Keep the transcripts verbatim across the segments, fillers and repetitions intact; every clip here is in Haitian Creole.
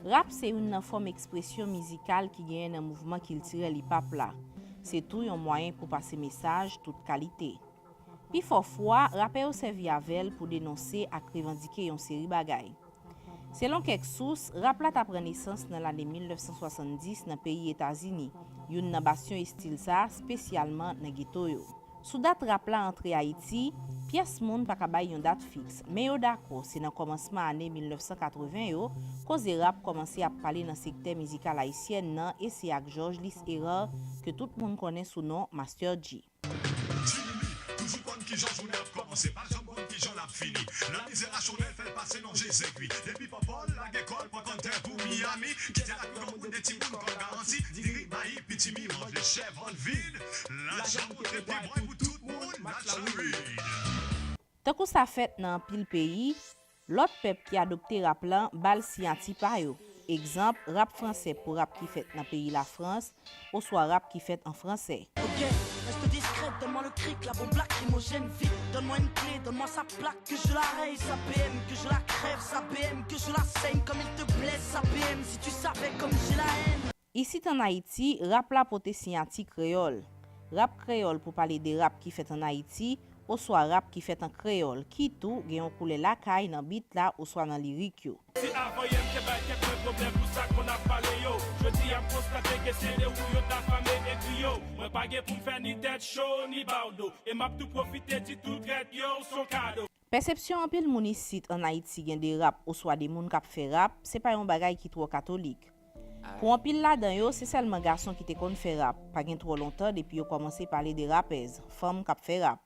Rap se youn nan fòm ekspresyon mizikal ki genyen nan mouvman kiltirèl hip-hop la. Se tou yon mwayen pou pase mesaj tout kalite. Pifò fwa, rapè yo sèvi avè l pou denonse ak revandike yon seri bagay. Selon kèk sous, rap la ta pran nesans nan lane mil nèf san swasanndis nan peyi Etazini, youn nan basyon estil sa a, spesyalman nan geto yo. Sou dat rap la antre Ayiti, pyès moun pa ka bay yon dat fiks, men yo dakò se nan kòmansman ane mil nèf san katreven yo, koze rap kòmanse ap pale nan sektè mizikal ayisyèn nan e se ak Georges Lis Hérard ke tout moun konnen sou non Master Dji. Jimmy, toujou konn kijan jounen ap kòmanse, pa janm konn kijan l ap fini. Lamizè achonnen fè l pase nan je zegwi. Depi Pòpòl lage kò l pran kantè pou Miami, kite l ak granmoun de timoun kòl garanti, diri bayi pitimi manje chèv an vin. Lajan monte pye bòy pou tout moun, match la red. Tankou sa fèt nan anpil peyi, lòt pèp ki adopte rap lan ba l siyati pa yo. Egzanp, rap fransè pou rap ki fèt nan peyi Lafrans, oswa rap ki fèt an fransè. Ok, reste discrète, donne-moi le cric, la bombe lacrymogène vite. Donne-moi une clé, donne-moi sa plaque, que je la raye, sa B M, que je la crève, sa B M, que je la saigne comme il te blesse, sa B M, si tu savais comme j'ai la haine. Isit ann Ayiti, rap la pote siyati kreyòl. Rap kreyòl pou pale de rap ki fèt ann Ayiti, oswa rap ki fèt an kreyòl, ki tou gen yon koulè lakay nan bit la oswa nan lirik yo. Si avan yè m te bay kèk mwen pwoblèm pou sa k konn ap pale yo, jodi a m konstate ke se de ou yo t afame e griyo. Mwen pa gen pou m fè ni tèt cho, ni ba w do. E m ap tou pwofite di tout trèt yo, s on kado. Pèsepsyon anpil moun isit ann Ayiti gen de rap oswa de moun k ap fè rap, se pa yon bagay ki twò katolik. Pou anpil ladan yo, se sèlman gason ki te konn fè rap. Pa gen twò lontan depi yo kòmanse pale de rapèz, fanm k ap fè rap.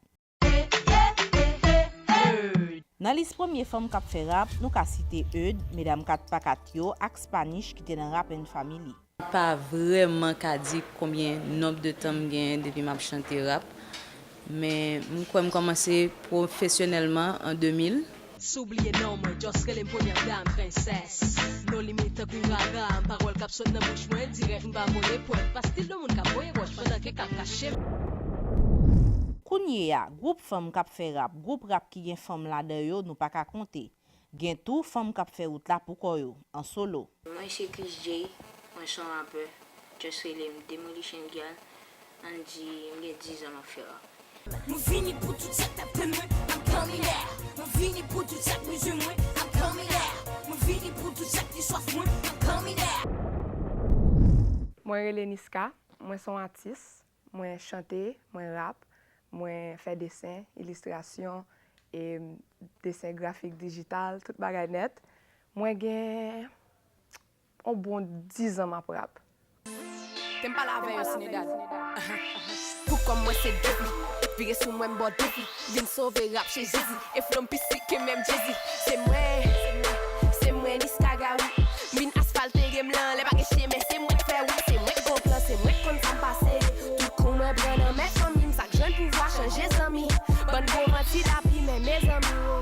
Nan lis premye fanm k ap fè rap, nou ka site Eud, Medam Kat Pa Kat yo, ak Spanish ki te nan Rap and Family. M pa vrèman ka di konbyen nonb de tan m genyen depi m ap chante rap, men m kwè m kòmanse pwofesyonèlman an de mil. Si w bliye non mwen, just rele m premyè dam, prensès. No limit tankou rara, m pawòl k ap sot nan bouch mwen, dirèk m pa voye pwèt, pa stil de moun k ap voye wòch pandan ke k ap kache m. Kounye a, gwoup fanm k ap fè rap, gwoup rap ki gen fanm ladan yo, nou pa ka konte. Gen tou fanm k ap fè wout la pou kò yo, an solo. Mwen se Chris J, mwen se yon rapè, just rele m Demolition Girl, ann di m gen diz an m ap fè rap. Mwen vini pou tout sa k t ap tann mwen, I'm coming there. Mwen vini pou tout sa k bezwen mwen, I'm coming there. Mwen vini pou tout sa ki swaf mwen, I'm coming there. Mwen rele Niska, mwen se yon atis, mwen chante, mwen rap, mwen fè desen, ilistrasyon, e desen grafik dijital, tout bagay nèt. Mwen gen yon bon diz an m ap rap. Te m pale avè yo Sinedad. Pou kò m mwen se defi, vire sou mwen m ba w defi, vin sove rap chez Jezi, e flow m pi sik ke menm Jay-Z. Se mwen, se mwen Niska Gary, m vin asfalte game lan, lè pa gen chemen, se mwen k fè wout, se mwen k gon plan, se mwen k konn sa m pase. Tout kou mwen pran nan men fanmi m, sa k jwenn pouvwa chanje zanmi, bann gwo manti lapli, men mezanmi, wo.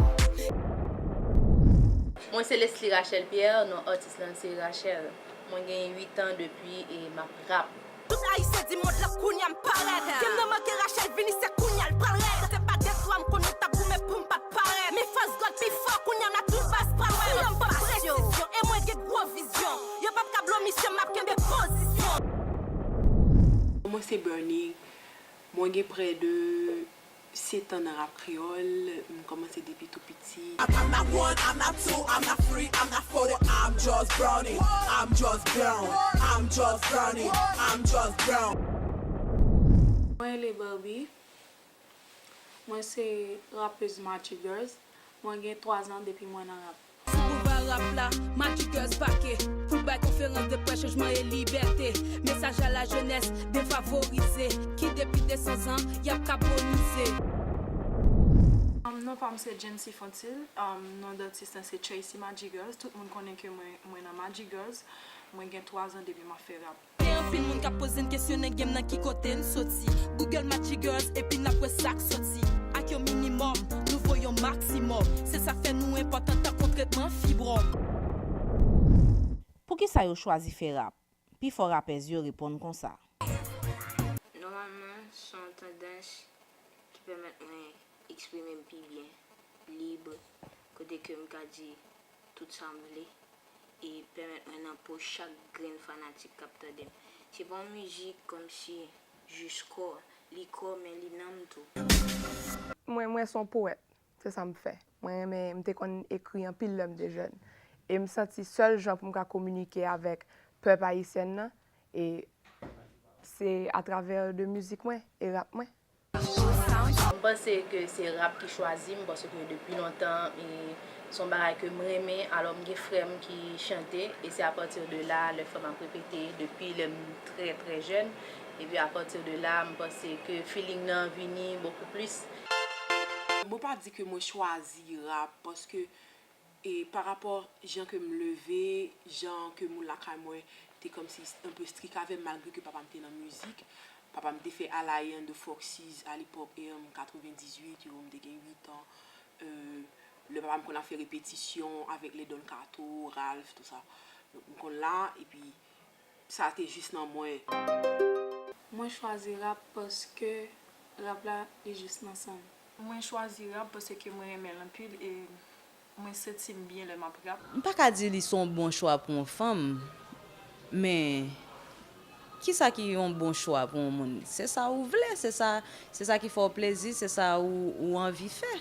Mwen se Leslie Rachel Pierre, non atis lan se Rachel. Mwen gen uit an depi e m ap rap. Tout Ayisyen di mond lan kounye a m parèt. Game nan manke Rachel vini se kounye a l pral rèd. Se pa de twa m konn nou t ap goumen pou m pa t parèt. Men fòs God pi fò kounye a m la tout baz pa wè. Kounye a m pran presizyon e mwen gen gwo vizyon. Yo p ap ka blo misyon m ap kenbe pozisyon. Mwen se Bernie. Mwen gen prè de sèt an nan rap kreyòl, m kòmanse depi tou piti. I'm not one, I'm not two, I'm not three, I'm not forty, I'm just Brownie. I'm just Brown, I'm just Brownie, I'm just Brown. Mwen rele Barbie. Mwen se rapèz Magic Girls. Mwen gen twa zan depi mwen nan rap. Sou boulva rap la, Magic Girls pake pou l bay konferans de près chanjman e libète. Mesaj a la jenès defavorize ki depi de san zan y ap kabonize. Um, non pa m se Jency Fontil, um, non datis lan se Tracy Magic Girls. Tout moun konnen ke mwen, mwen nan Magic Girls. Mwen gen twa zan depi m ap fè rap. Gen anpil moun k ap poze n kesyon nan game nan ki kote n soti. Google Magic Girls epi n ap wè sa k soti. Ak yon minimòm, nou voye yon maksimòm. Se sa k fè nou enpòtan tankou tretman fibwòm. Poukisa yo chwazi fè rap? Pifò rapèz yo reponn konsa. Nòmalman, se yon tandans ki pèmèt mwen eksprime m pi byen, lib, kote ke m ka di tout sa m vle. e pèmèt mwen nan po chak grenn fanatik k ap tande m. Se pa yon mizik kòmsi jis kò, li kò men li nanm tou. Mwen, mwen se yon powèt. Se sa m fè. Mwen renmen, m te konn ekri anpil lè m te jèn. E m santi sèl jan pou m ka kominike avèk pèp ayisyèn nan, e se atravè de mizik mwen e rap mwen. M panse ke se rap ki chwazi m, paske depi lontan, e, se yon bagay ke m renmen. Alò, m gen frè m ki chante, e se apati de la, lè frè m ap repete, depi lè m trè, trè jèn. Epi apati de la, m panse ke feeling nan vini bokou plis. Mwen pa di ke mwen chwazi rap, paske e pa rapò jan ke m leve, jan ke moun lakay mwen te kòmsi un peu strict avè m, malgre ke papa m te nan mizik. Papa m te fè Alliance de Foxes à l'époque, e an katrevendizwit, yo, m te gen uit an. Euh, lè papa m konn ap fè repetisyon avèk les Don Kato, Ralph, tout sa. Donk, m konn la, epi sa te jis nan mwen. Mwen chwazi rap paske rap la li jis nan san m. Mwen chwazi rap paske mwen renmen l anpil e mwen santi m byen lè m ap rap. M pa ka di li se yon bon chwa pou yon fanm, men kisa ki yon bon chwa pou yon moun? Se sa ou vle, se sa, se sa ki fè w plezi, se sa ou, ou anvi fè.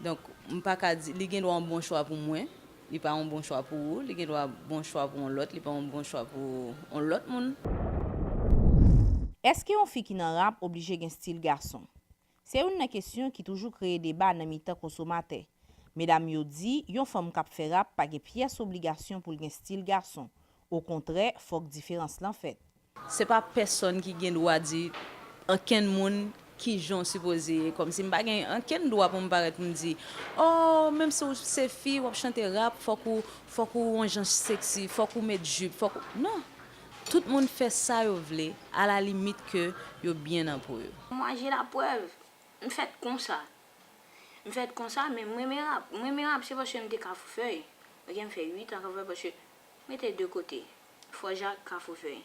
Donk, m pa ka di, li gen dwa yon bon chwa pou mwen, li pa yon bon chwa pou ou, li gen dwa bon chwa pou yon lòt, li pa yon bon chwa pou yon lòt moun. Èske yon fi ki nan rap oblije gen stil gason? Se youn nan kesyon ki toujou kreye deba nan mitan konsomatè. Medam yo di, yon fanm k ap fè rap pa gen pyès obligasyon pou l gen stil gason. Okontrè, fòk diferans lan fèt. Se pa pèsonn ki gen dwa di ankenn moun kijan w sipoze ye. Kòmsi m pa gen ankenn dwa pou m parèt pou m di, oh, menm si w se fi, w ap chante rap, fòk ou, fòk ou yon jan seksi, fòk ou met jip, fòk ou, non. Tout moun fè sa yo vle, alalimit ke yo byen nan po yo. Mwa je la prèv, m fèt konsa. M fèt konsa, men m renmen rap. M renmen rap, se paske m te Kafou Fèy. Ok, m fè uit an Kafou Fèy paske m rete de kote, Fò Jak, Kafou Fèy.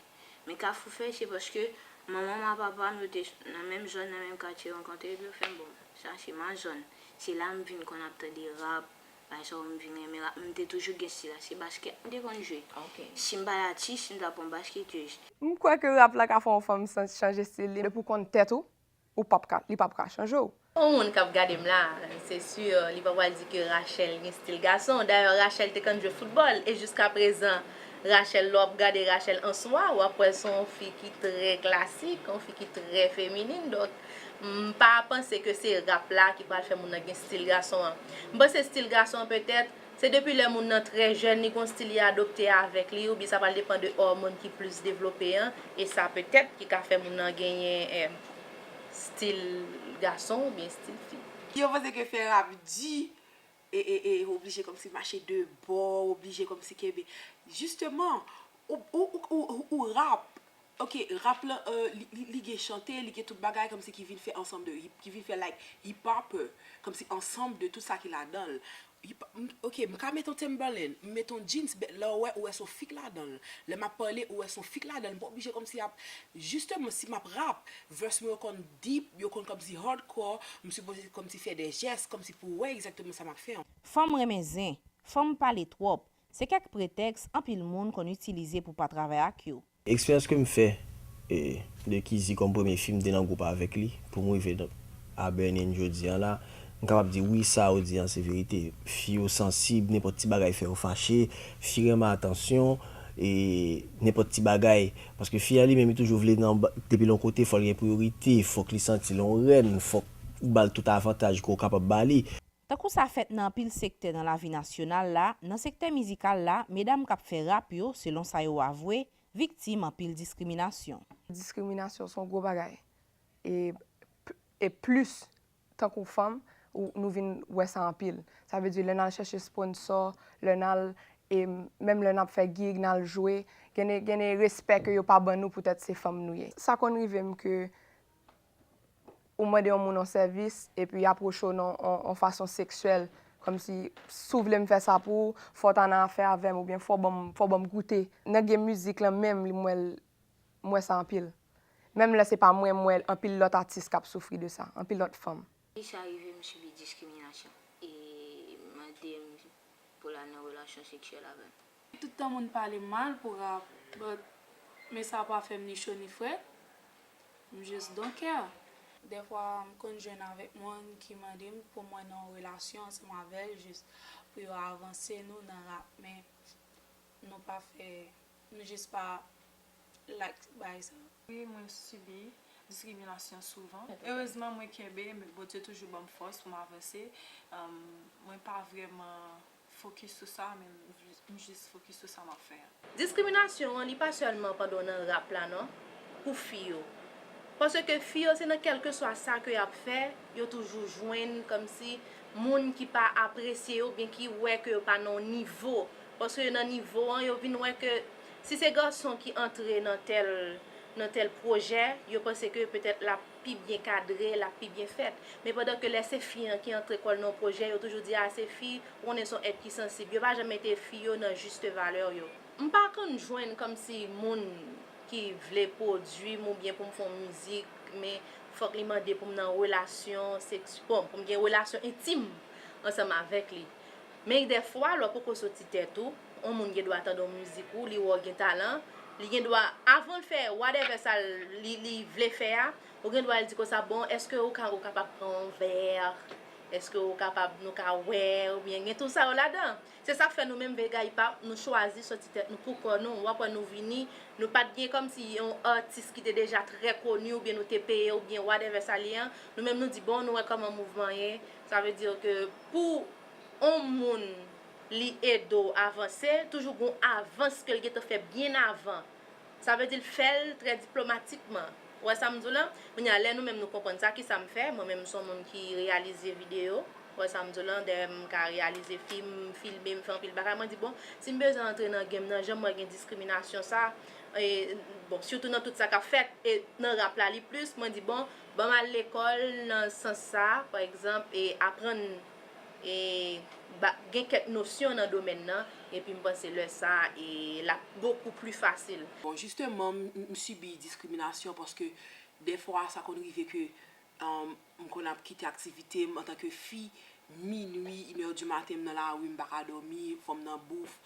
Men Kafou Fèy, se paske manman m ak papa m, yo te nan menm zòn, nan menm katye, rankontre, epi yo fè m, bon, sa se ma zòn. Se la m vin konn ap tande rap, bagay sa yo, m vin renmen rap. M te toujou gen stil la, se baskèt m te konn jwe. Si m pa t atis, m ta pran basketez. M kwè ke rap la ka fè yon fanm chanje stil li, depi w konn tèt ou, ou p ap ka, li p ap ka chanje w. Yon moun k ap gade m la, se si, li pa pral di ke Rachel gen stil gason. Dayè, Rachel te konn jwe foutbòl, e jiskaprezan, Rachel, lè w ap gade Rachel an swa, w ap wè se yon fi ki trè klasik, yon fi ki trè feminin. Donk, m pa panse ke se rap la ki pral fè moun nan gen stil gason an. M panse stil gason an, petèt, se depi lè moun nan trè jèn, li gon stil li adopte avèk li, oubyen sa pral depann de òmòn ki plis devlope an, e sa petèt ki ka fè moun nan genyen, eh, stil gason oubyen stil fi. Yo panse ke fè rap di, e, e, e, ou oblije kòmsi mache de bò, ou oblije kòmsi kenbe. Jisteman, ou, ou, ou, ou, ou rap, Ok, rap la, euh, li, li, li gen chante, li gen tout bagay kòmsi ki vin fè ansanm de hip, ki vin fè like hip hopper, kòmsi ansanm de tout sa ki ladan l. Hip, m, ok, m ka met yon Timberland, m met yon jeans, but lè w wè, ou wè se yon fi k ladan l. Lè m ap pale, ou wè se yon fi k ladan l. M pa oblije kòmsi ap, jisteman, si m ap rap, verse mwen yo konn deep, yo konn kòmsi hardcore, m sipoze kòmsi fè de jès, kòmsi pou w wè egzakteman sa m ap fè an. Fanm renmen zen, fanm pale twòp, se kèk pretèks anpil moun konn itilize pou pa travay ak yo. Eksperyans ke m fè, e, de Kizzy kòm premye fi m te nan gwoup avèk li, pou m rive nan, a Burning jodi a la, m kapab di wi, sa ou di an se verite. Fi yo sansib, nenpòt ti bagay fè yo fache, fi renmen atansyon, e, nenpòt ti bagay. Paske fi a li menm, li toujou vle nan, depi l yon kote, fò l gen priyorite, fòk li santi l yon rèn, fòk ou ba l tout avantaj ke w kapab ba li. Tankou sa fèt nan anpil sektè nan lavi nasyonal la, nan sektè mizikal la, medam k ap fè rap yo, selon sa yo avwe, viktim anpil diskriminasyon. Diskriminasyon se yon gwo bagay. E, e plis, tankou fanm, ou, nou vin wè sa anpil. Sa vle di, lè n al chèche sponsò, lè n al, e menm lè n ap fè gig, n al jwe, gen de, gen de respè ke yo pa ban nou poutèt se fanm nou ye. Sa konn rive m ke ou mande yon moun yon sèvis, epi y apwoche w nan yon, yon fason seksyèl, kòmsi, si w vle m fè sa pou ou, fò w ta nan afè avè m, oubyen fò w ban m, fò w ban m goute. Nan game mizik lan menm, li, m wè l, m wè sa anpil. Menm lè se pa mwen, m wè anpil lòt atis k ap soufri de sa, anpil lòt fanm. Deja rive m sibi diskriminasyon, e mande m pou l al nan relasyon seksyèl avè m. Tout tan moun pale m mal pou rap, but, men sa pa fè m ni cho ni frèt. M just don't care. Dèfwa, m konn jwenn avèk moun ki mande m pou mwen nan yon relasyon ansanm avè l, jis pou yo avanse nou nan rap, men nou pa fè, nou jis pa like bagay sa. Wi, mwen sibi diskriminasyon souvan. Erezman, mwen kenbe, men Bondye toujou ban m fòs pou m avanse. Um, mwen pa vrèman fokis sou sa, men m jis, m jis fokis sou sa m ap fè a. Diskriminasyon an, li pa sèlman pandan w nan rap la non, pou fi yo. Paske fi yo, se nan kèlkeswa sa ke y ap fè, yo toujou jwenn kòmsi moun ki pa apresye yo, oubyen ki wè ke yo pa nan yon nivo. Paske yo nan nivo an, yo vin wè ke si se gason ki antre nan tèl, nan tèl pwojè, yo panse ke petèt l ap pi byen kadre, l ap pi byen fèt. Men pandan ke lè se fi an ki antre kò l nan yon pwojè, yo toujou di, a, se fi, ou konnen se yon èt ki sansib. Yo pa janm mete fi yo nan jis valè yo. M pa konn jwenn kòmsi moun ki vle pwodui m oubyen pou m fè yon mizik, men fòk li mande pou m nan relasyon seks-, bon, pou m gen relasyon entim ansanm avèk li. Men dèfwa, lè w poko soti tèt ou, yon moun gen dwa tande yon mizik ou, li wè w gen talan, li gen dwa, avan l fè whatever sa l, li, li vle fè a, ou gen dwa al di konsa, bon, èske ou ka, ou kapab pran yon vè? Èske ou kapab, nou ka wè, oubyen gen tout sa yo ladan. Se sa k fè nou menm Vega Hip Hop, nou chwazi soti tèt nou pou kò nou. W ap wè nou vini, nou pa t gen kòmsi yon atis ki te deja trè koni, oubyen nou te peye, oubyen whatever sa l ye an. Nou menm nou di, bon, nou wè kòman mouvman ye. Sa vle di ke pou yon moun li ede w avanse, toujou gon avans ke l gentan fè byen avan. Sa vle di l fè l trè diplomatikman. Ou wè sa m di w lan? Kounye a, lè nou menm nou konprann sa, kisa m fè? Mwen menm, m se yon moun ki reyalize videyo. Ou wè sa m di w lan? Dèyè m ka reyalize fim, m filme, m fè anpil bagay. Mwen di, bon, si m bezwen antre nan game nan, jan m wè gen diskriminasyon sa, e, bon, sitou nan tout sa k ap fèt, e nan rap la li plis, mwen di, bon, ban m al lekòl nan sans sa, pa egzanp, e aprann e ba, gen kèk nosyon nan domèn nan, epi m panse lè sa, e l ap bokou pli fasil. Bon, jisteman, m, m sibi diskriminasyon paske dèfwa sa konn rive ke, um, m konn ap kite aktivite m antanke fi, minui, inè di maten m nan lari, m pa ka dòmi, fò m nan bouf,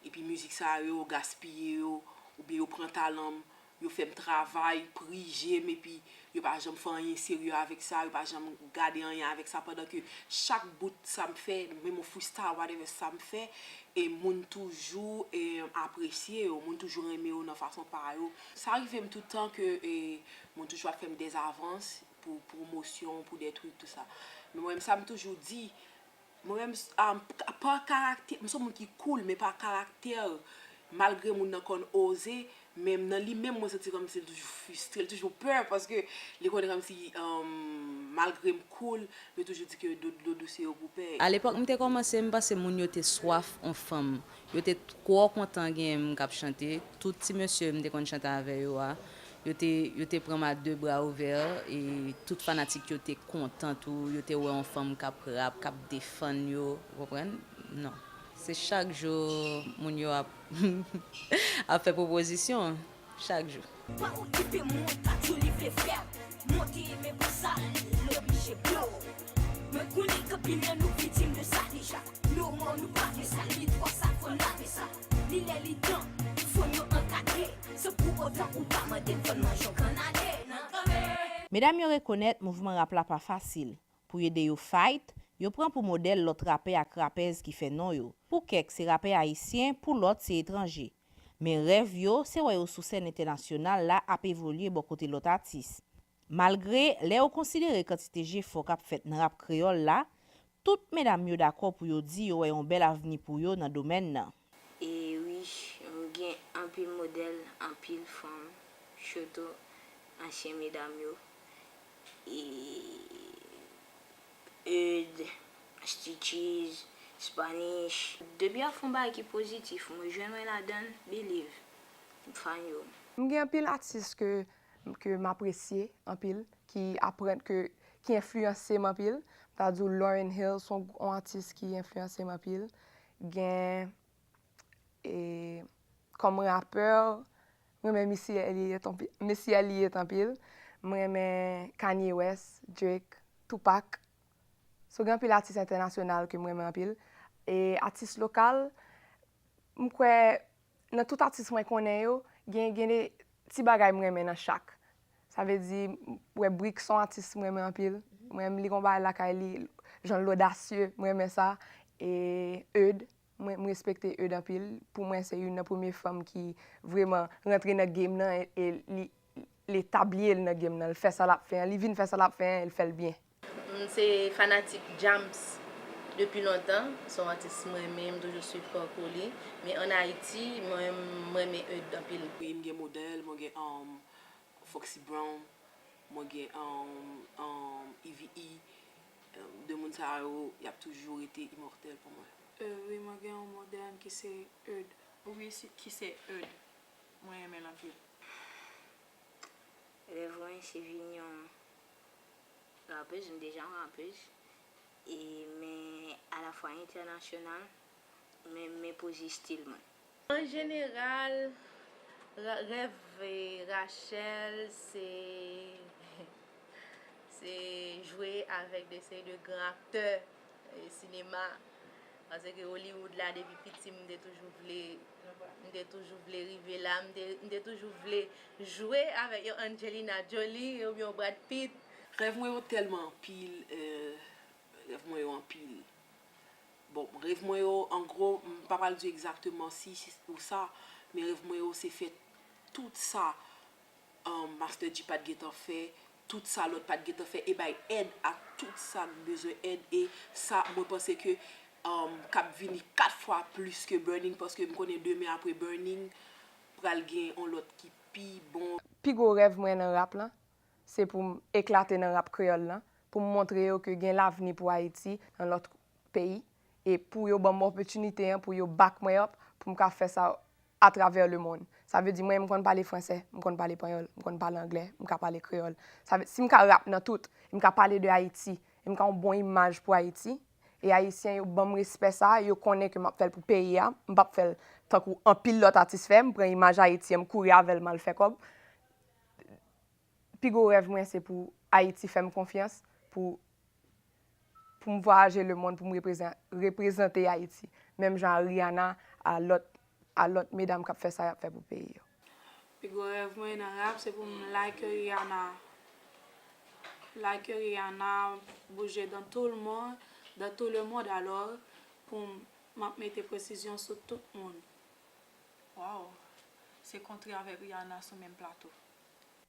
epi mizik sa yo, yo gaspiye yo, oubyen yo pran talan m, yo fè m travay, prije m, epi yo pa janm fè anyen serye avèk sa, yo pa janm gade anyen avèk sa, pandan ke chak bout sa m fè, menm yon freestyle, whatever sa m fè, e moun toujou, e, apresye yo, moun toujou renmen yo nan fason pa yo. Sa rive m tout tan ke, e, moun toujou ap fè m dèzavans pou pwomosyon, pou dè trik, tou sa. Men mwen menm sa m toujou di, Mwen menm, s-, ah, m p-, pa karaktè, m se yon moun ki cool, men pa karaktè. Malgre moun nan konn oze, men nan li menm, mwen santi kòmsi l toujou fristre, l toujou pè, paske li konnen kòmsi, um, malgre m cool, yo toujou di ke do, do dou se yo pou pè. Alepòk m te kòmanse, m panse moun yo te swaf yon fanm. Yo te twò kontan genyen m k ap chante. Tout ti mesye m te konn chante avè yo a, yo te, yo te pran m a de bra ouvè, e tout fanatik yo te kontan tou, yo te wè yon fanm k ap rap, k ap defann yo, ou konprann? Non. Se chak jou moun yo ap, ap fè pwopozisyon, chak jou. Pa okipe moun, pa di w li vle fè. Monte men pou sa, li oblije blow. Mwen konnen k anpil nan nou viktim de sa deja. Nou mò, nou pa vle sa, li twò sal, fò n lave sa. Li lè, li tan, fò n yo ankadre. San pou otan ou pa mande m fò n manje yon kannale nan kanpe. Medam yo rekonèt mouvman rap la pa fasil. Pou ede yo fight, yo pran pou modèl lòt rapè ak rapèz ki fè non yo. Pou kèk, se rapè ayisyen, pou lòt, se etranje. Men rèv yo, se wè yo sou sèn entènasyonal la ap evolye bò kote lòt atis. Malgre, lè ou konsidere kantite jefò k ap fèt nan rap kreyòl la, tout medam yo dakò pou yo di yo wè yon bèl avni pou yo nan domèn nan. E wi, m gen anpil modèl, anpil fanm, sitou ansyen medam yo. E Eud, Stitches, Spanish. Depi y ap fè yon bagay ki pozitif, mwen jwenn mwen ladan l, believe, m fan yo. M gen anpil atis ke, ke m apresye anpil, ki aprann, ke, ki enfliyanse m anpil. M ta di w Lauryn Hill se yon, yon atis ki enfliyanse m anpil. Gen E kòm rapè, m renmen Missy Elliott anpi-, Missy Elliott anpil. M renmen Kanye West, Drake, Tupac. So, gen anpil atis entènasyonal ke m renmen anpil. E atis lokal, M kwè nan tout atis mwen konnen yo, gen, gen de ti bagay m renmen nan chak. Sa vle di, m wè Brick se yon atis m renmen anpil. Mwen menm, li gon bagay lakay li, jan l odasye, m renmen sa. E Eud, mwen, m respekte Eud anpil. Pou mwen, se youn nan premye fanm ki vrèman rantre nan game nan e, e li, li etabli l nan game nan. L fè sa l ap fè an, li vin fè sa l ap fè an, e l fè l byen. M se fanatik Jams depi lontan, se yon atis m renmen, m toujou swiv pakou li. Men ann Ayiti, mwen, m renmen Eud anpil. Wi, m gen modèl, mwen gen um, Foxy Brown, mwen gen um, um, Eve E. Um, de moun sa yo, y ap toujou rete imòtèl pou mwen. Euh, wi, mwen gen yon modèl ki se Eud. Wi, si, ki se Eud. Mwen renmen l anpil. Rèv mwen se vin yon rapèz, m deja yon rapèz, e men alafwa entènasyonal, men m enpoze stil mwen. An jeneral, ra- rèv Rachel se se jwe avèk de seri de gran aktè e, sinema. Paske Hollywood la, depi piti, m te toujou vle, m te toujou vle rive la, m te, m te toujou vle jwe avèk yon Angelina Jolie oubyen yon Brad Pitt. Rèv mwen yo tèlman anpil, euh, rèv mwen yo anpil. Bon, rèv mwen yo, an gwo, m pa pral di w egzakteman si, si ou sa, men rèv mwen yo se fè tout sa um, Master Dji pa t gentan fè, tout sa lòt pa t gentan fè, e bay èd a tout sa k bezwen èd, e sa, mwen panse ke um, k ap vini kat fwa plis ke Burning, paske m konnen demen apre Burning, pral gen yon lòt ki pi bon. Pi gwo rèv mwen nan rap lan, se pou m eklate nan rap kreyòl lan, pou m montre yo ke gen lavni pou Ayiti nan lòt peyi, e pou yo ban m opòtinite an, pou yo back mwen up, pou m ka fè sa atravè lemonn. Sa vle di mwen, m konn pale fransè, m konn pale panyòl, m konn pale anglè, m ka pale kreyòl. Sa vle, si m ka rap nan tout, m ka pale de Ayiti, e m ka yon bon imaj pou Ayiti, e Ayisyen yo ban m respè sa, yo konnen ke m ap fè l pou peyi a, m p ap fè l tankou anpil lòt atis fè, m pran imaj Ayiti an, m kouri avè l, m al fè kòb. Pi gwo rèv mwen se pou Ayiti fè m konfyans, pou pou m vwayaje lemonn, pou m reprezan- reprezante Ayiti, menm jan a Rihanna, a lòt a lòt medam k ap fè sa y ap fè pou peyi yo. Pi gwo rèv mwen nan rap se pou m like Rihanna, like Rihanna, bouje dans tout le monde, dans tout le monde, alò pou m m ap mete presizyon sou tout moun. Wow! Se kontre avèk Rihanna sou menm plato.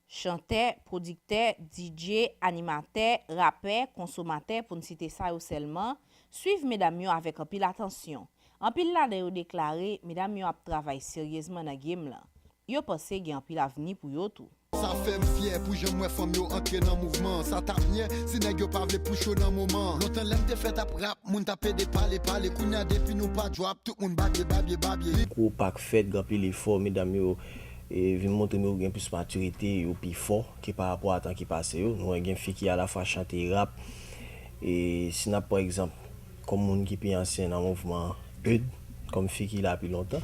Chantè, pwodiktè, DJ, animatè, rapè, konsomatè, pou n site sa yo sèlman, swiv medam yo avèk anpil atansyon. Anpil ladan yo deklare medam yo ap travay seryezman nan game lan. Yo panse gen anpil avni pou yo tou. Sa fè m fyè pou jan m wè fanm yo antre nan mouvman. Sa ta byen si nèg yo pa vle push yo nan moman. Lontan lè m te fèt ap rap, moun t ap pede pale, pale. Kounye a depi nou pa drop, tout moun babye, babye, babye. Gwo pa k fèt, gen anpil efò, medam yo e, vin montre m yo gen plis matirite, yo pi fò ke pa rapò a tan ki pase yo. Nou wè gen fi ki alafwa chante e rap. E si n ap pran egzanp, kòm moun ki pi ansyen nan mouvman an, Eud, kòm fi ki la pi lontan,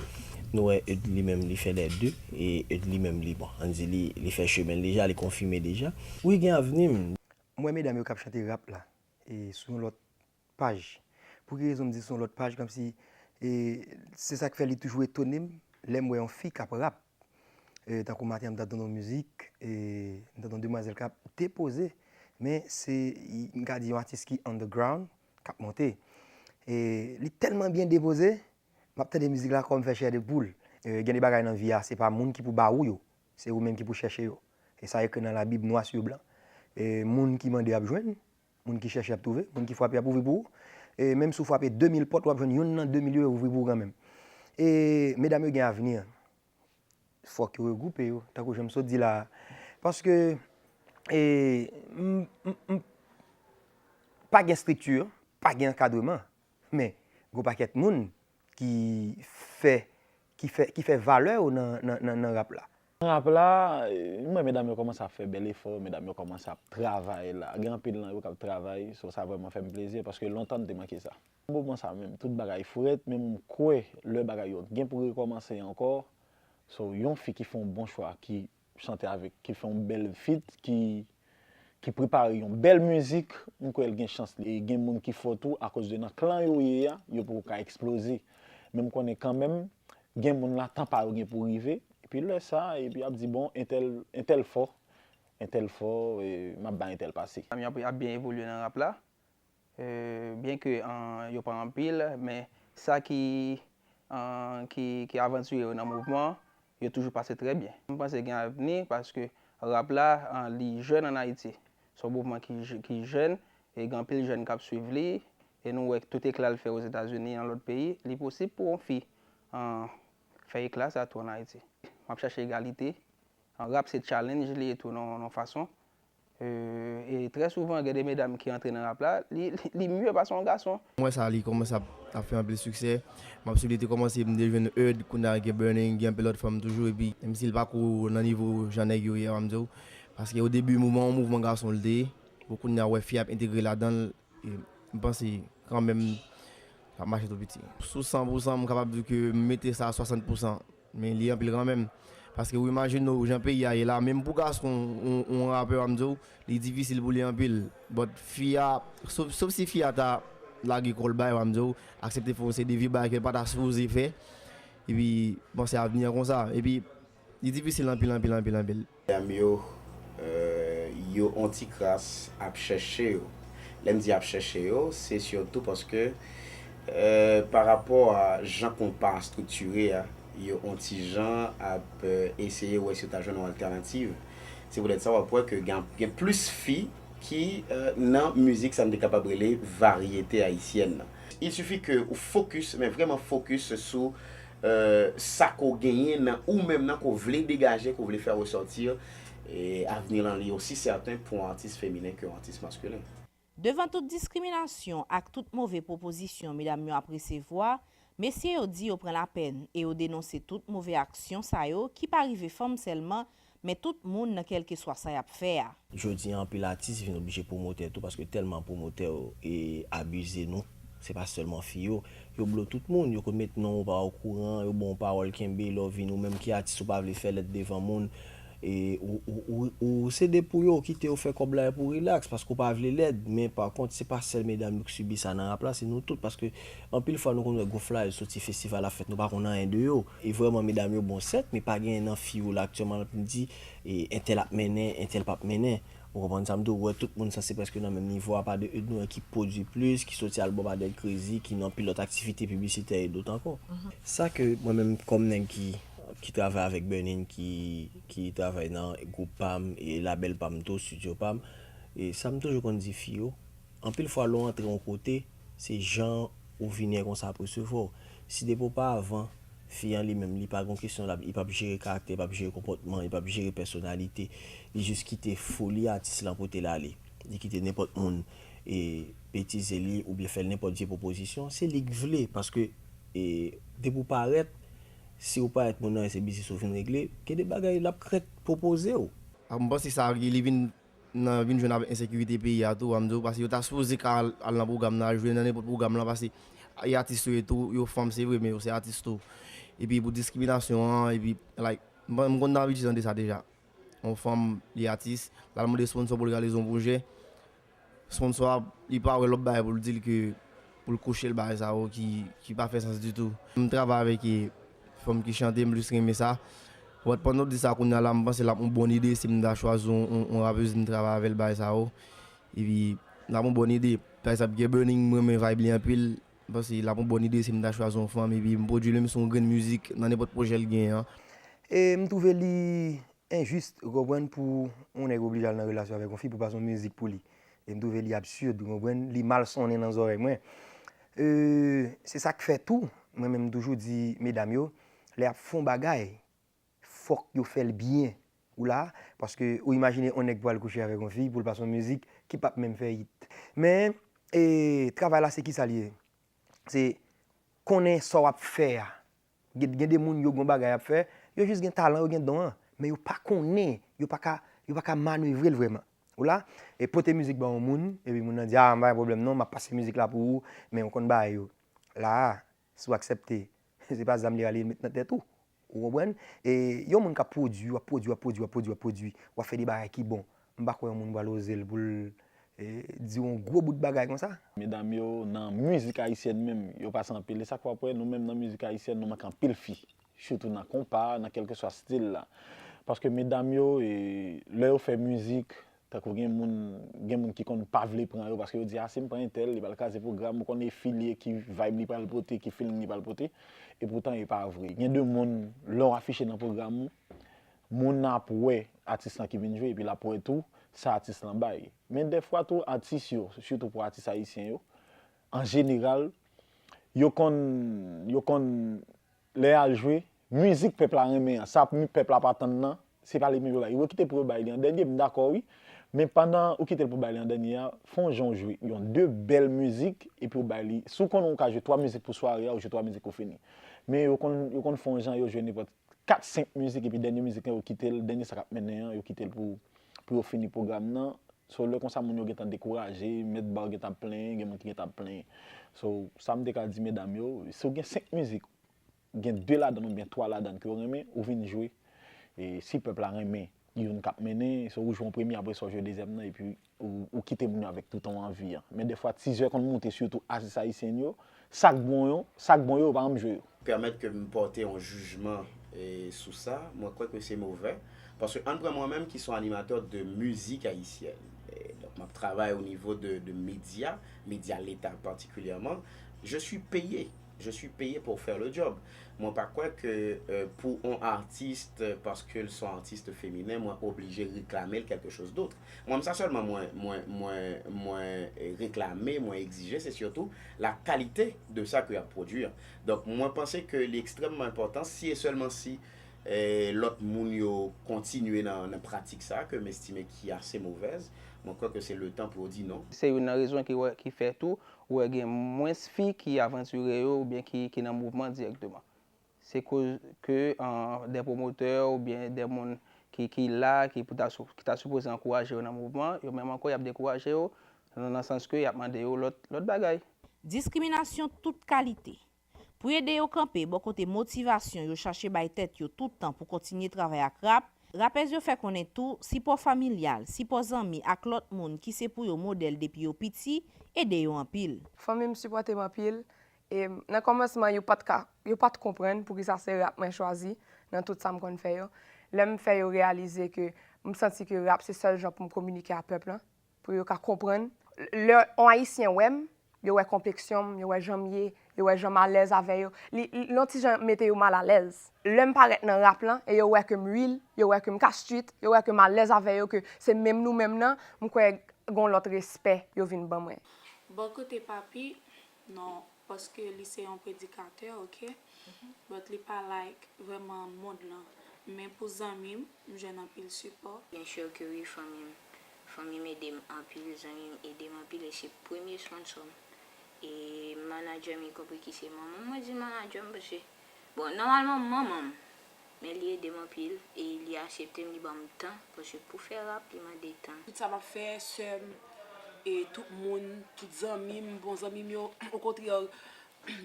nou wè Eud li menm li fè lè de, e Eud li menm li, bon, ann di li, li fè chemen l deja, li konfime deja. Wi, gen avni m. M wè medam yo k ap chante rap la, e sou yon lòt paj. Pou ki rezon m di sou yon lòt paj, kòmsi, e, se sa k fè li toujou etone m lè m wè yon fi k ap rap. E, tankou maten an, m t ap tande yon mizik, e, m t ap tande yon demwazèl k ap depoze, men se, m ka di yon atis ki underground, k ap monte. E, li tèlman byen depoze, m ap tande mizik la, kò m fè chè de poul. E, gen de bagay nan vi a, se pa moun ki pou ba ou yo, se ou menm ki pou chèche yo. E sa ekri nan Labib, nwa sou blan. E, moun ki mande ap jwenn, moun ki chèche ap twouve, moun ki frape ap ouvri pou ou. E menm si w frape de mil pòt, w ap jwenn youn nan de mil yo ouvri pou ou kanmenm. E medam yo gen avni an. Fòk yo regwoupe yo, tankou jan m sot di la a. Paske, e, m, m, m, pa gen estrikti, pa gen ankadreman, men gon pakèt moun ki fè, ki fè, ki fè valè yo nan, nan, nan, nan rap la. Nan rap la, m wè medam yo kòmanse ap fè bèl efò, medam yo kòmanse ap travay la. Gen anpil nan yo k ap travay, so sa vrèman fè m plezi, paske lontan m te manke sa. Nan moman sa menm, tout bagay frèt, men m kwè lè bagay yo gen pou rekòmanse ankò, so yon fi ki fè yon bon chwa, ki chante avèk, ki fè yon bèl feat, ki, ki prepare yon bèl mizik, m kwè l gen chans li. E gen moun ki fò tou, akoz de nan klan yo ye a, yo poko ka eksploze. Men m konnen kanmenm, Gen moun la, tan pa yo gen pou rive. Epi lè sa, epi y ap di, bon, entèl, entèl fò, entèl fò, e, m ap bay entèl pase. Fanmi ap, ap byen evolye nan rap la. E, byen ke an, yo pa anpil, men sa ki, an, ki, ki avantire yo nan mouvman an, yo toujou pase trè byen. M panse gen avni paske rap la, an, li jèn ann Ayiti. Se yon mouvman ki, je- ki jèn, e gen anpil jèn k ap swiv li, e nou wè tout ekla l fè Ozetazini, nan lòt peyi, li posib pou yon fi, an, fè ekla sa tou ann Ayiti. M ap chache egalite. An, rap se challenge li ye tou nan yon fason. E, e trè souvan, gen de medam ki antre nan rap la, li, li, li mye pase yon gason. M wè sa, li kòmanse ap, ap fè anpil siksè. M ap swiv li te kòmanse, m te jwenn Eud, kounye a gen Burning, gen anpil lòt fanm toujou, epi menm si l pa ko nan nivo jan nèg yo ye a, m di w, paske o debi mouvman an, mouvman gason l te ye, bon, kounye a w wè fi ap entegre ladan l, e m panse kanmenm l ap mache twò piti. Sou san pou san, m kapab di ke m mete sa a swasant pou san. Men li anpil kanmenm. Paske ou imajine w jan peyi a ye la, menm pou gason, yon, yon rapè, m di w, li difisil pou li anpil. But fi a, sof, sof si fi a ta lage kò l bay, m di w, aksepte fè yon seri de vye bagay ke l pa ta sipoze fè. Epi, panse avni an konsa. Epi, li difisil anpil, anpil, anpil, anpil. Medam yo, euh, yo on ti kras ap chèche yo. Lè m di ap chèche yo, se sitou paske, euh, pa rapò a jan konpa a estriktire a, yo on ti jan ap, euh, eseye wè si yo ta jwenn yon altènativ. Se poutèt sa w ap wè ke gen, gen plis fi ki, euh, nan mizik sa n te kapab rele varyete ayisyèn nan. Il suffit ke ou fokis, men vrèman fokis sou, euh, sa ke w genyen nan ou menm nan, ke w vle degaje, ke w vle fè resòti, e avni lan li osi sèten pou yon atis feminen ke yon atis maskilen. Devan tout diskriminasyon ak tout move pwopozisyon medam yo ap resevwa, mesye yo di yo pran lapèn e yo denonse tout move aksyon sa yo ki pa rive fanm sèlman, men tout moun nan kèlkeswa sa y ap fè a. Jodi a, anpil atis vin oblije pwomotè tou, paske tèlman pwomotè yo abize nou. Se pa sèlman fi yo. Yo blo tout moun. Yo konn met non ou pa okouran, yo ba w pawòl kenbe, lè w vini, ou menm ki atis ou pa vle fè lèd devan moun. E ou, ou, ou, ou sede pou yo, kite yo fè kòb la epi w rilaks, paske w pa vle lèd. Men pa kont, se pa sèl medam yo k sibi sa nan rap la, se nou tout. Paske anpil fwa nou konn wè gwo flayè soti festival ap fèt, nou pa konn anyen de yo. E vrèman, medam yo bon sèt, men pa genyen nan fi yo la aktyèlman l ap di, e entèl ap mennen, entèl p ap mennen. Ou konprann sa m di w? Ou wè tout moun sanse prèske nan menm nivo, apa de Eud nou wè ki pwodui plis, ki soti albòm a Dead Crazy, ki nan anpil lòt aktivite piblisitè e dòt ankò. Sa ke mwen menm kòm nèg ki, ki travay avèk Burning, ki, ki travay nan gwoup pa m e labèl pa m tou, estidyo pa m, e sa m toujou konn di fi yo, anpil fwa lè w antre yon kote, se jan ou vini a konsa ap resevwa w. Si depi oparavan, fi an li menm, li pa gon kesyon, l ap, li p ap jere karaktè, li p ap jere konpòtman, li p ap jere pèsonalite, li jis kite foli atis lan pote l ale. Li kite nenpòt moun e betize li oubyen fè l nenpòt vye pwopozisyon, se li k vle, paske e depi w parèt, si w parèt moun nan wè se biznis ou vin regle, gen de bagay l ap krent pwopoze w. M panse sa li vin nan vin jwenn avèk ensekirite peyi a tou, m di w, paske yo ta sipoze ka al, al nan pwogram nan, al jwe nan nenpòt pwogram lan, paske e atis yo ye tou, yo fanm se vre, men yo se atis tou. Epi pou diskriminasyon an, epi, like, m, m konn abitye tande sa deja. Yon fanm, li atis, l al mande sponsò pou l reyalize yon pwojè. Sponsò a, li pa wè lòt bagay pou l di l ke pou l kouche l bagay sa yo ki, ki pa fè sans ditou. M travay avèk, e, fanm ki chante, m plis renmen sa. But pandan w di sa kounye a la, m panse l ap yon bòn ide si m ta chwazi yon, yon, yon rapez m travay avè l bagay sa yo. Epi, l ap yon bòn ide. Pa egzanp, gen Burning, m renmen vibe li anpil. M panse l ap yon bòn ide si m ta chwazi yon fanm, epi m pwodui l menm si yon grenn mizik nan nenpòt pwojè l genyen an. E m twouve li enjis, ou konprann, pou yon nèg oblije al nan relasyon avèk yon fi pou l pase yon mizik pou li. E m twouve li absid, ou konprann, li mal sonnen nan zòrèy mwen. E, se sa k fè tou, mwen menm m toujou di medam yo, lè y ap fè yon bagay, fòk yo fè l byen. Ou la, paske ou imajine yon nèg pral kouche avèk yon fi pou l pase yon mizik ki p ap menm fè hit. Men, e, travay la se kisa l ye? Se konnen sa w ap fè a. Gen, gen de moun yo gen yon bagay y ap fè, yo jis gen talan, yo gen don an, men yo pa konnen, yo pa ka, yo pa ka manevre l vrèman. Ou la, e pote mizik ba yon moun, epi moun nan di, a, m pa gen pwoblèm non, m ap pase mizik la pou ou, men ou konn bagay yo. La a, si w aksepte, se pa zam li rale met nan tèt ou. Ou konprann? E yon moun k ap pwodui, w ap pwodui, w ap pwodui, w ap pwodui, w ap pwodui, w ap fè de bagay ki bon. M pa kwè yon moun pral oze l pou l e, di w yon gwo bout bagay konsa. Medam yo, nan mizik ayisyèn menm, yo pase anpil. E sa k fè w ap wè, nou menm nan mizik ayisyèn, nou manke anpil fi. sitou nan konpa, nan kèlkeswa stil la. Paske medam yo, e, lè yo fè mizik, tankou gen moun, gen moun ki konn pa vle pran yo, paske yo di, "A, si m pran entèl, li pral kraze pwogram, ou konnen e fi li ye, ki vibe li pral pote, ki feeling li pral pote." E poutan, e pa vre. Gen de moun, lè w afiche nan pwogram ou, moun nan ap wè atis lan ki vin jwe, epi l ap wè tou sa atis lan bay. Men dèfwa tou, atis yo, sitou pou atis ayisyen yo, an jeneral, yo konn, yo konn, lè y al jwe, mizik pèp la renmen an, sa pèp la pa tann nan, se pa li menm yo bay. Yo kite pou yo bay li an dènye, m dakò wi. Men pandan ou kite l pou bay li an dènye a, fè yon jan w jwe yon de bèl mizik, epi w bay li. Si w konnen w ka jwe twa mizik pou sware a, ou jwe twa mizik ou fini. Men yo konn, yo konn fè yon jan yo jwe nenpòt kat, senk mizik, epi dènye mizik lan, yo kite l, dènye sa k ap mennen an, yo kite l pou, pou yo fini pwogram nan. So, lè konsa, moun yo gentan dekouraje, mèt ba yo gentan ap plenyen, gen moun ki gentan ap plenyen. So, sa m te ka di medam yo, si w gen senk mizik, gen de ladan l oubyen twa ladan l ke w renmen, ou vin jwe. E si pèp la renmen youn k ap mennen, so ou jwe yon premye, apre sa w jwe dezyèm nan, epi ou, ou kite moun yo avèk tout yon anvi an. Men dèfwa, tizè konn moute, sitou atis ayisyen yo, sa k bon yo, sa k bon yo, yo pa janm jwe yo. Pèmèt ke m pòte yon jijman e, sou sa, mwen kwè ke se movè. Paske ann pran mwen menm ki se yon animatè de mizik ayisyèn. E, donk, m ap travay o nivo de, de medya, medya leta patikilyèman. Je suis payé. Je suis payé pour faire le job. Mwen pa kwè ke e, pou yon atis, paske l se yon atis feminen, mwen oblije reklame l quelque chose d'autre. Mwen, sa sèlman mwen, mwen, mwen, mwen e, reklame, mwen egzije, se sitou la qualité de sa ke y ap pwodui an. Donk, mwen panse ke li ekstrèmman enpòtan si e sèlman si e, lòt moun yo kontinye nan, nan pratik sa ke m estime ki ase movèz, mwen kwè ke se letan pou yo di non. Se youn nan rezon ki, wè, ki fè tou ou wè gen mwens fi ki avantire yo oubyen ki, ki nan mouvman dirèkteman. Se koz ke an, de pwomotè oubyen de moun ki, ki la, ki pou ta, sou- ki ta sipoze ankouraje yo nan mouvman, yo menm ankò y ap dekouraje yo, nan, nan sans ke y ap mande yo lòt, lòt bagay. Diskriminasyon tout kalite. Pou ede yo kanpe bò kote motivasyon yo chache bay tèt yo tout tan pou kontinye travay ak rap, rapèz yo fè konnen tou sipò familyal, sipò zanmi ak lòt moun ki se pou yo modèl depi yo piti, ede yo anpil. Fanmi m sipòte m anpil. E nan kòmansman, yo pa t ka, yo pa t konprann poukisa se rap mwen chwazi nan tout sa m konn fè yo. Lè m fè yo reyalize ke m santi ke rap se sèl jan pou m kominike a pèp lan, pou yo ka konprann. Lè yon Ayisyen wè m, yo wè konpleksyon m, yo wè jan m ye, yo wè jan m alèz avè yo. Li, li, yon ti jan mete yo malalèz. Lè m parèt nan rap lan e yo wè ke m real, yo wè ke m ka street, yo wè ke m alèz avè yo, ke se menm nou menm nan, m kwè gon lòt respè yo vin ban mwen. Bò kote papi, non, paske li se yon predikatè, oke, but li pa like vrèman mond lan. Men pou zanmi m, m jwenn anpil sipò. Byen sur ke wi, fanmi m. Fanmi m ede m anpil, zanmi m ede m anpil e se premye sponsò m. E manadjè m, ikonpri ki se manman m, mwen di manadjè m paske, bon, nòmalman manman m, men li ede m anpil e li aksepte m, li ban m tan, paske pou fè rap, li mande tan. Tout sa m ap fè, sè m, e tout moun, tout zanmi m, bon zanmi m yo, okontrè,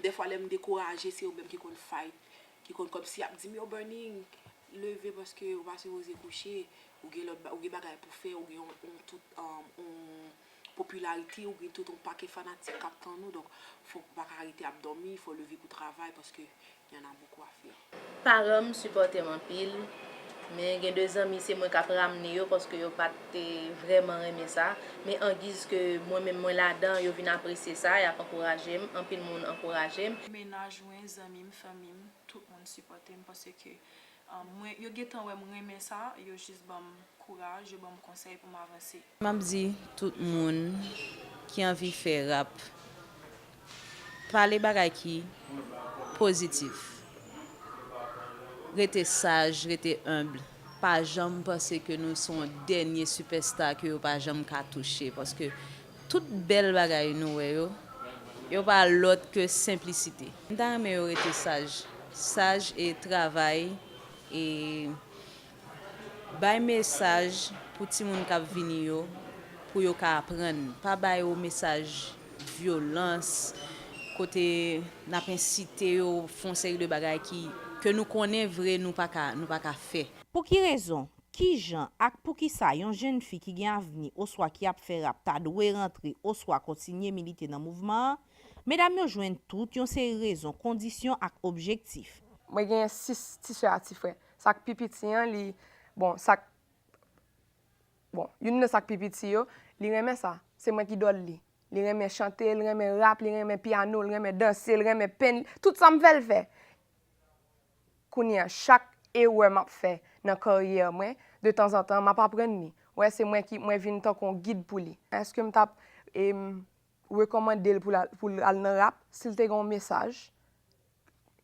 dèfwa lè m dekouraje, se yo menm ki konn fight, ki konn kòmsi ap di m, yo Berning, leve paske ou pa sipoze kouche, ou gen lòt, ou gen bagay pou fè, ou gen yon, yon tout, yon popilarite, ou gen tout yon pakèt fanatik k ap tann ou, donk fòk ou pa ka rete ap dòmi, fò w leve pou travay paske y en a beaucoup à faire. Paran m sipòte m anpil, men gen de zanmi se mwen k ap ramne yo paske yo pa t vrèman renmen sa, men angiz ke mwen menm mwen ladan, yo vin apresye sa, y ap ankouraje m, anpil moun ankouraje m. Mennaj mwen, zanmi m, fanmi m, tout moun sipòte m paske mwen, yo gentan wè m renmen sa, yo jis ban m kouraj, yo ban m konsèy pou m avanse. M ap di tout moun ki anvi fè rap, pale bagay ki pozitif. Rete saj, rete enb. Pa janm panse ke nou se yon dènye sipèsta ke yo pa janm ka touche, paske tout bèl bagay nou wè yo, yo pa lòt ke senplisite. M ta renmen yo rete saj, saj e travay e bay mesaj pou timoun k ap vini yo, pou yo ka aprann. Pa ba yo mesaj vyolans, kote n ap ensite yo fè yon seri de bagay ki, ke nou konnen vre nou pa ka, nou pa ka fè. Pou ki rezon, ki jan ak poukisa yon jèn fi ki gen avni oswa ki ap fè rap ta dwe rantre oswa kontinye milite nan mouvman an? Medam yo jwenn tout yon seri rezon, kondisyon ak objektif. Mwen genyen sis ti sè a ti frè. Sa k pi piti an, li, bon, sa k, bon, youn nan sa k pi piti yo, li renmen sa. Se mwen ki idòl li. Li renmen chante, li renmen rap, li renmen pyano, li renmen danse, li renmen penn, tout sa m fè l fè. Kounye a, chak erè m ap fè nan karyè mwen, de tanzantan, m ap aprann li. Wè, se mwen ki, mwen vin tankou yon gid pou li. Èske m t ap, em, rekòmande l pou l al, pou l al nan rap si l te gen yon mesaj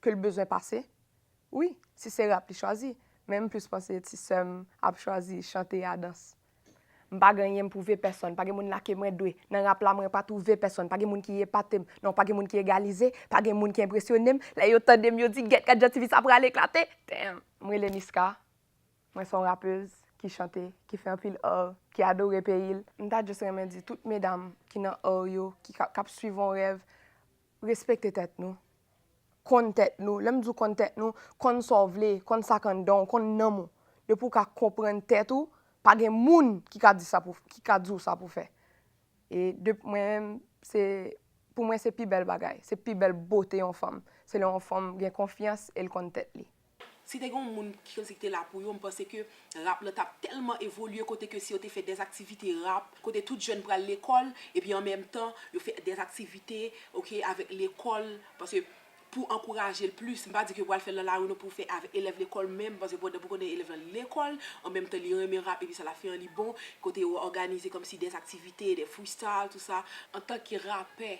ke l bezwen pase? Wi, si se rap li chwazi. Men m plis panse ti sè m ap chwazi chante a dans. M pa gen anyen m pwouve pèsonn, pa gen moun lake mwen dwe. Nan rap la, mwen pa twouve pèsonn, pa gen moun ki epate m. Non, pa gen moun ki egalize, pa gen moun ki enpresyone m. Lè yo tande m, yo di, "Gèt, gad jan tifi sa pral eklate." Damn. M rele Niska. Mwen se yon rapez ki chante, ki fè anpil art, ki adore peyi l. M ta just renmen di tout medam ki nan art yo, ki ka, k ap swiv yon rèv, respekte tèt nou. Konn tèt nou. Lè m di w konn tèt nou, konn sa w vle, konn sa k anndan w, konn nanm ou. Depi w ka konprann tèt ou, pa gen moun ki ka di sa pou, ki ka di w sa pou fè. E de, mwen menm, se, pou mwen, se pi bèl bagay. Se pi bèl bote yon fanm. Se lè yon fanm gen konfyans e l konn tèt li. Si te gen yon moun ki kòmsi ki te la pou yo, m panse ke rap lan t ap tèlman evolye kote ke si yo te fè dèzaktivite rap, kote tout jèn pral lekòl, epi an menm tan, yo fè dèzaktivite, oke, avèk lekòl, paske pou ankouraje l plis, m pa di ke yo pral fè l nan lari non pou fè avèk elèv lekòl menm, paske pandan pou konnen elèv lan lekòl, an menm tan li renmen rap, epi sa l ap fè an li bon, kote yo òganize kòmsi dèzaktivite, dè freestyle, tou sa. Antanke rapè,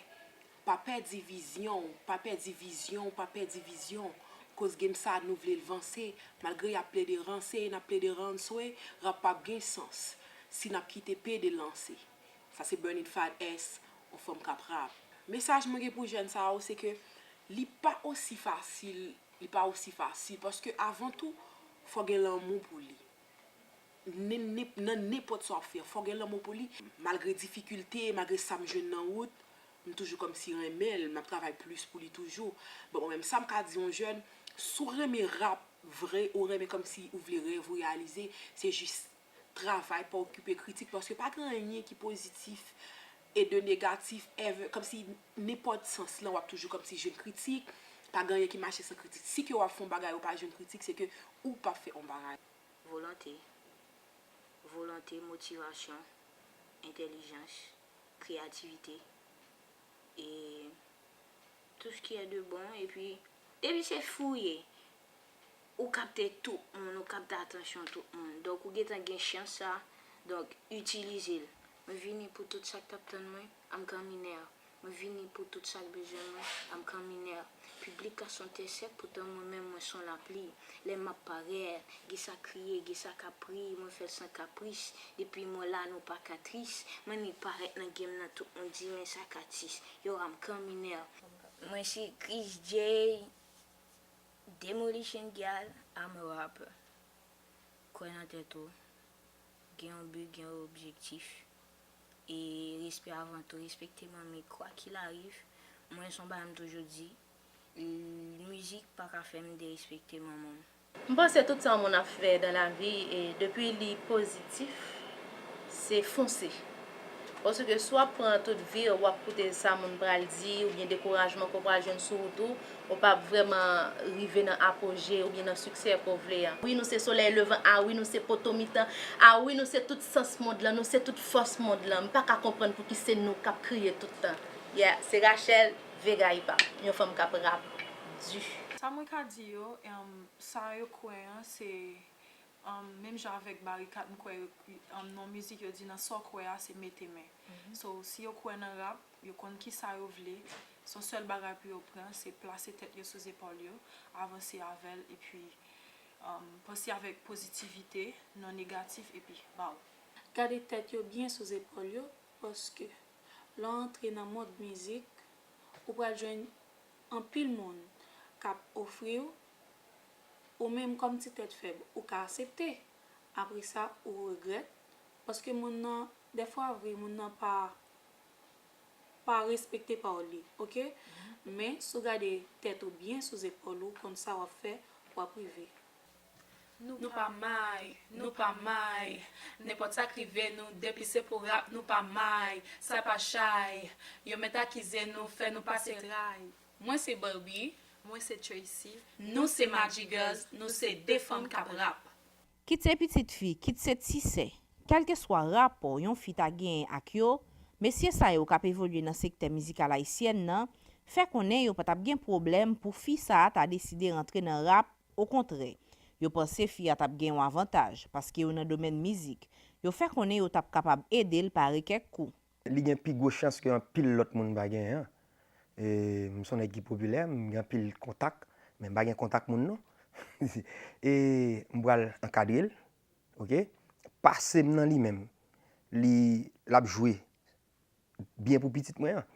pa pèdi vizyon w, pa pèdi vizyon w, pa pèdi vizyon w. Koz game sa nou vle l vanse, malgre y ap plede ranse, n ap plede ranswe, rap p ap gen sans si n ap kite pede lanse. Sa se Bernard Fad S, yon fanm k ap rap. Mesaj mwen gen pou jèn sa yo, se ke li pa osi fasil, li pa osi fasil, paske avan tou, fò gen lanmou pou li. Nen-, nen-, nan nenpòt sa w ap fè, fò gen lanmou pou li. Malgre difikilte, malgre sa m jwenn nan wout, m toujou kòmsi renmen l, m ap travay plis pou li toujou. Bon, mwen menm, sa m ka di yon jèn, si w renmen rap vre, ou renmen kòmsi ou vle rèv ou reyalize, se jis travay, pa okipe kritik, paske pa gen anyen ki pozitif e de negatif ever, kòmsi nenpòt sans lan, w ap toujou kòmsi jwenn kritik, pa gen anyen ki mache san kritik. Si ke w ap fè yon bagay, ou pa jwenn kritik, se ke ou p ap fè yon bagay. Volonte. Volonte, motivasyon, entèlijans, kreyativite, e tout ce qui est de bon, epi depi se fou ye, ou kapte tout moun, ou kapte atansyon tout moun. Donk ou gentan gen chans sa, donk itilize l. Mwen vini pou tout sa k t ap tann mwen, I'm coming there. Mwen vini pou tout sa k bezwen mwen, I'm coming there. Piblik la se yon tè sèk, poutan mwen menm mwen se yon lapli. Lè m ap parèt, gen sa k kriye, gen sa k ap ri, mwen fè l san kapris. Depi mwen la nou pa ka tris, mwen ni parèt nan game nan tout moun di men sa k atis. Yo, I'm coming there. Mwen se Chris J, Demolition Gal, I'm a rapper. Kwè nan tèt ou, gen yon bi, gen yon objektif. E respè avan tou, respekte manmi, quoi qu'il arrive. Mwen se yon bagay m toujou di, mizik pa ka fè m derespekte manman m. M panse tout sa yon moun ap fè dan lavi, e depi li pozitif, se fonse. Paske si w ap pran tout vi w, w ap koute sa moun pral di, oubyen dekourajman ke w pral jwenn sou wout ou, ou p ap vrèman rive nan apoje oubyen nan siksè ke w vle a. Wi, nou se solèy levan, a wi, nou se poto mitan, a wi, nou se tout sans mond lan, nou se tout fòs mond lan. M pa ka konprann pouki se nou k ap kriye tout tan. Yeah, se Rachel Vega Ipa, yon fanm k ap rap di. Sa mwen ka di yo, em, sa yo kwè an, se, em, menm jan avèk Barikad, m kwè yo, em, nan mizik yo di nan sa w kwè a, se mete men. So, si yo kwè nan rap, yo konn kisa yo vle, se yon sèl bagay pou yo pran, se plase tèt yo sou zepòl yo, avanse avè l, epi, em, panse avèk pozitivite, non negatif, epi baw. Gade tèt yo byen sou zepòl yo, paske lè w antre nan mond mizik, ou pral jwenn anpil moun k ap ofri w, ou menm kòm ti tèt fèb, ou ka aksepte. Apre sa, ou regrèt, paske moun nan, dèfwa vre, moun nan pa, pa respekte pawòl li, oke? Men, si w gade tèt ou byen sou zepòl ou, konn sa w ap fè, w ap rive. Nou pa may, nou pa may. Nenpòt sa k rive nou, depi se pou rap, nou pa may. Sa pa chay. Yo mèt akize nou, fè nou pase tray. Mwen se Barbie, Mwen se Tracy. Nou se Magic Girls, nou se de fanm k ap rap. Kit se pitit fi, kit se ti sè, kèlkeswa rapò yon fi ta genyen ak yo, mesye sa yo k ap evolye nan sektè mizikal ayisyèn nan fè konnen yo pa t ap gen pwoblèm pou fi sa a ta deside rantre nan rap, okontrè, yo panse fi a t ap gen yon avantaj paske yo nan domèn mizik, yo fè konnen yo t ap kapab ede l pare kèk kou. Li gen pi gwo chans ke anpil lòt moun pa genyen an. E, m se yon nèg ki popilè, m gen anpil kontak, men m pa gen kontak moun non. E m pral ankadre l, oke? Pase m nan li menm. Li, l ap jwe byen pou pitit mwen an.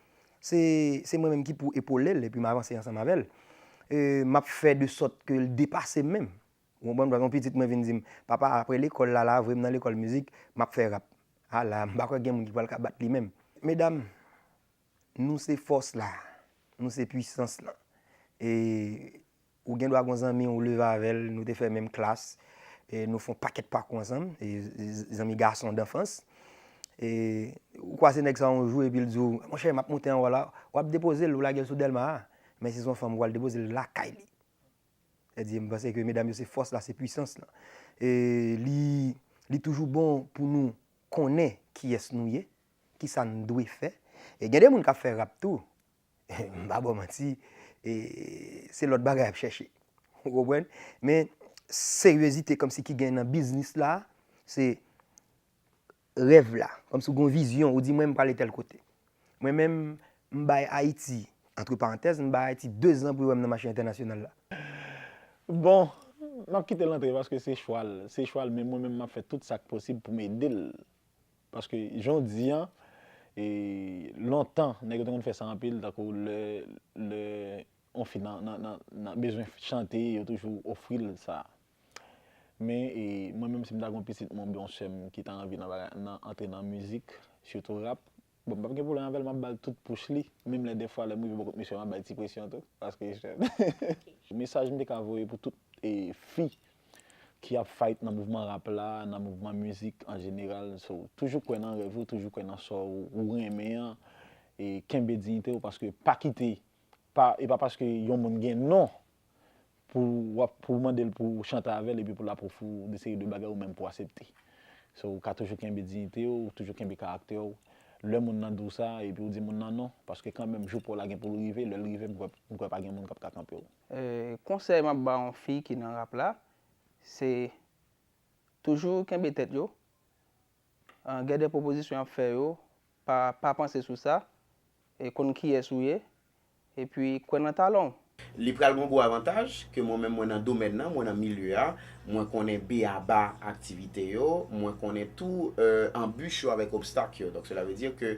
Se, se mwen menm ki pou epole l epi m avanse ansanm avè l. E, m ap fè de sòt ke l depase m menm. Ou konprann? Paske yon pitit mwen vin di m, papa, apre lekòl la, la, voye m nan lekòl mizik, m ap fè rap. A la, m pa kwè gen moun ki pral ka bat li menm. Medam, nou se fòs la, nou se pwisans lan. E ou gen dwa gon zanmi ou leve avè l, nou te fè menm klas, e nou fè yon pakèt pakou ansanm, e, e zanmi gason danfans. E ou kwaze nèg sa yon jou epi l di w, monchè, m ap monte anwo la, w ap depoze l, ou lage l sou Dèlma a, men si se yon fanm, ou pral depoze l lakay li. Sètadi, m panse ke medam yo se fòs la, se pwisans lan. E li, li toujou bon pou nou konnen kiyès nou ye, kisa n dwe fè. E gen de moun k ap fè rap tou. M pa ba w manti, e se lòt bagay y ap chèche. Ou konprann? Men seryezite kòmsi ki gen nan biznis la, se rèv la. Kòmsi w gen yon vizyon, ou di mwen m prale tèl kote. Mwen menm, m bay Ayiti, antre parantèz, m bay Ayiti de zan pou yo wè m nan mache entènasyonal la. Bon, m ap kite l antre paske se chwa l. Se chwa l, men mwen menm m ap fè tout sa k posib pou m ede l. Paske jan w di an, e, lontan, nèg yo te konn fè sa anpil, tankou lè, lè yon fi nan, nan, nan, nan bezwen chante, yo toujou ofri l sa. Men, e, mwen menm, si m ta gen yon pitit mwen oubyen yon sè m ki ta anvi nan bagay, nan, antre nan mizik, sitou rap, bon, m p ap gen pwoblèm avè l, m ap ba l tout pouch li. Menm lè dèfwa, lè m rive bò kot misye, m ap ba l ti presyon tou, paske mesaj m te ka voye pou tout, e, fi ki ap fight nan mouvman rap la, nan mouvman mizik an jeneral. So, toujou kwè nan rèv ou, toujou kwè nan sa w, ou renmen an, e kenbe diyite w, paske pa kite, pa, e pa paske yon moun gen non pou w ap, pou w mande l pou w chante avè l epi pou l ap ofri w de seri de bagay ou menm pou w aksepte. So, ou ka toujou kenbe diyite w, toujou kenbe karaktè w. Lè moun nan di w sa, epi w di moun nan non, paske kanmenm jou pa w la gen pou l rive, lè l rive, m kwè, m kwè pa gen moun k ap ka kanpe w. E, konsèy m ap ba yon fi ki nan rap la, se toujou kenbe tèt yo, gen de pwopozisyon y ap fè yo, pa, pa panse sou sa, e konn kiyès ou ye, epi kwè nan talan w. Li pral gen yon gwo avantaj ke mwen menm mwen nan domèn nan, mwen nan milye a, mwen konnen beyaba aktivite yo, mwen konnen tou anbich yo avèk obstak yo. Donk, sela vle di ke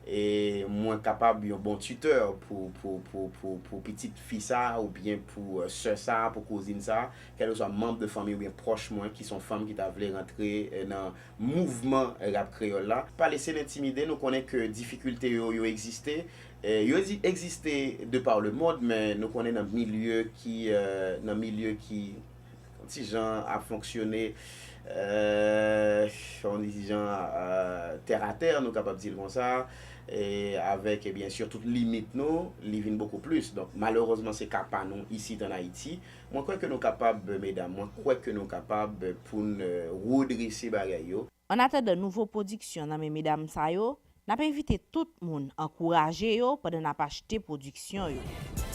e mwen kapab yon bon titè pou, pou, pou, pou, pou pitit fi sa a, oubyen pou sè sa a, pou kouzin sa a, kèlkeswa manm de fanmi oubyen pwòch mwen ki se yon fanm ki ta vle rantre nan mouvman rap kreyòl la. Pa lese n entimide, nou konnen ke difikilte yo, yo egziste. Yo egziste de par le monde, men nou konnen nan milye ki, nan milye ki yon ti jan ap fonksyone, yon ti jan tèratè, nou kapab di l konsa, e avèk, e byen si, tout limit nou, li vin bokou plis. Donk, malerezman, se ka pa nou isit ann Ayiti. Mwen kwè ke nou kapab, medam, mwen kwè ke nou kapab pou n redrese bagay yo. Annatandan nouvo pwodiksyon nan men medam sa yo, n ap envite tout moun ankouraje yo pandan n ap achte pwodiksyon yo.